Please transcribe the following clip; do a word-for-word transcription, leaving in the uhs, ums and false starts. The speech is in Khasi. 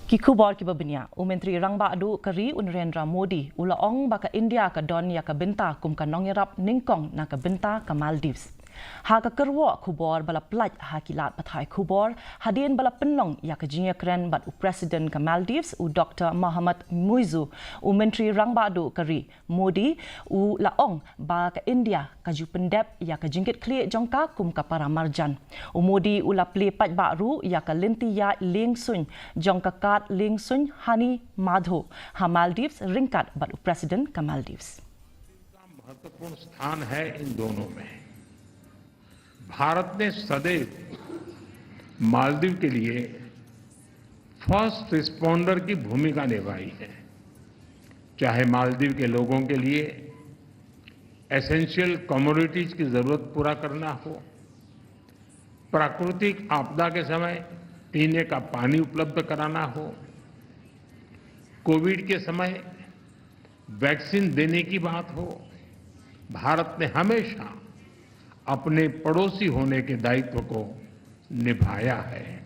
Ki khubor kiba bniah. U Myntri Rangbah Duh ka ri u Narendra Modi u la ong ba ka India ka don ïa ka bynta kum ka nongïarap nyngkong na ka bynta ka Maldives. Ha ka kyrwoh khubor ba la pynlait ha ki lad pathai khubor, hadien ba la pynlong ïa ka jingïakren bad u President ka Maldives u Doktor Mohamed Muizzu, u Myntri Rangbah Duh ka ri Modi u la ong ba ka India ka ju pyndep ïa ka jingkitkhlieh jong ka kum ka para marjan. U Modi u la plie paidbah ruh ïa ka lynti ïaid lieng suiñ jong ka kad lieng suiñ Hani Madho ha Maldives ryngkat bad u President ka Maldives. महत्वपूर्ण स्थान है इन दोनों में। भारत ने सदैव मालदीव के लिए फर्स्ट रिस्पॉन्डर की भूमिका निभाई है। चाहे मालदीव के लोगों के लिए एसेंशियल कमोडिटीज की जरूरत पूरा करना हो, प्राकृतिक आपदा के समय पीने का पानी उपलब्ध कराना हो, कोविड के समय वैक्सीन देने की बात हो, भारत ने हमेशा अपने पड़ोसी होने के दायित्व को निभाया है।